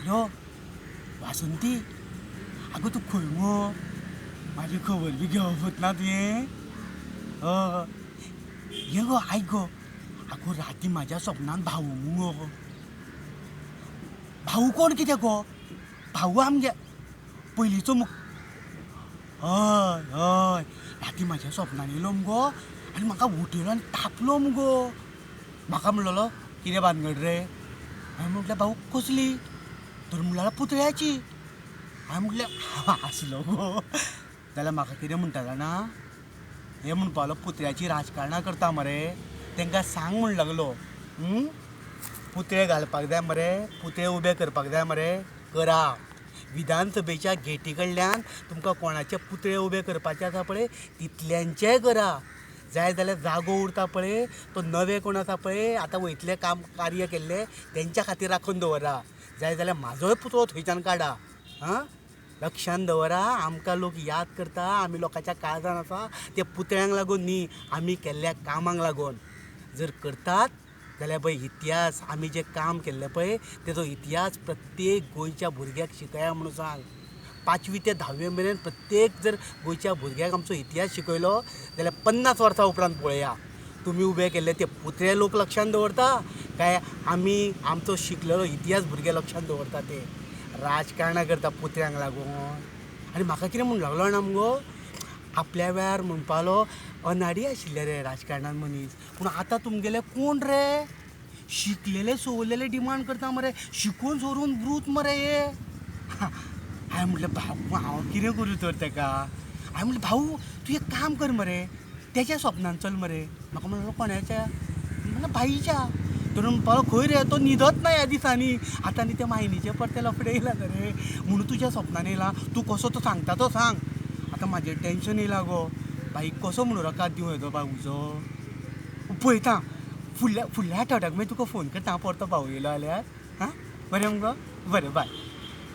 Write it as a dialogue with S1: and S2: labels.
S1: Hello Vasanti, आगो तूं खंय गो? म्हाजी खबर बी घेवप ना तुवें? हय ये गो, आयक गो, आगो राती म्हाज्या सपनान भाऊ मुगो. भाऊ कोण कितें गो? भाऊ आमगे पयलींचो मुग. हय हय, राती म्हाज्या सपनान येयलो मुगो आनी म्हाका उठयलो आनी तापलो मुगो. म्हाका म्हणलेलो कितें भानगड रे? हांवें म्हटलें भाऊ कसली? तर म्हणलेलो पुतळ्याची. हांवें म्हटलें हांव हांसलो गो. जाल्यार म्हाका कितें म्हणटा जाणा, हे म्हणपा लागलो पुतळ्याची राजकारणां करता मरे, तांकां सांग म्हण लागलो, पुतळे घालपाक जाय मरे, पुतळे उबे करपाक जाय मरे, करा. विधानसभेच्या गेटी कडल्यान तुमकां कोणाचे पुतळे उबे करपाचे आसा पळय तितल्यांचेय करा. जाय जाल्यार जागो उरता पळय तो नवे कोण आसा पळय आतां वयतले काम कार्य केल्ले तेंच्या खातीर राखून दवरा. जाय जाल्यार म्हाजोय पुतळो थंयच्यान काडा. आं, लक्षान दवरा, आमकां लोक याद करता, आमी लोकांच्या काळजान आसा ते पुतळ्यांक लागून न्ही, आमी केल्ल्या कामांक लागून. जर करतात जाल्यार पळय इतिहास, आमी जें काम केल्लें पळय तेजो इतिहास प्रत्येक गोंयच्या भुरग्याक शिकया म्हणून सांग. 5वी ते 10वे मेरेन प्रत्येक जर गोंयच्या भुरग्याक आमचो इतिहास शिकयलो जाल्यार 50 वर्सां उपरांत पळया तुमी उबे केल्ले ते पुतळे लोक लक्षान दवरता काय आमी आमचो शिकलेलो इतिहास भुरगे लक्षान दवरता. ते राजकारणां करता पुतळ्यांक लागून. आनी म्हाका कितें म्हणून लागलो जाणा मुगो, आपल्या वेळार म्हणपालो अनाडी आशिल्ले रे राजकारणान मनीस, पूण आतां तुमगेले कोण रे शिकलेले सवरलेले डिमांड करता मरे, शिकून सवरून ब्रूत मरे हे. हांवें म्हटलें भाऊ हांव कितें करूं तर तेका? हांवें म्हटलें भाऊ तूं एक काम कर मरे, तेच्या सपनान चल मरे. म्हाका म्हणलो कोणाच्या? म्हणलें भाईच्या. तर म्हणपालो खंय रे, तो न्हिदत ना ह्या दिसांनी, आतां न्ही ते मायनीचे परते लफडे येयला रे, म्हणून तुज्या सपनान येयला, तूं कसो तो सांगता तो सांग. आतां म्हाजें टेंशन येयलां गो, बाई कसो म्हणून रकाद दिवं येदो भाऊचो. पळयता फुडल्या फुडल्या आठवड्याक मागीर तुका फोन करता, हांव परतो भाऊ येयलो जाल्यार. आं बरें मुगो, बरें बाय.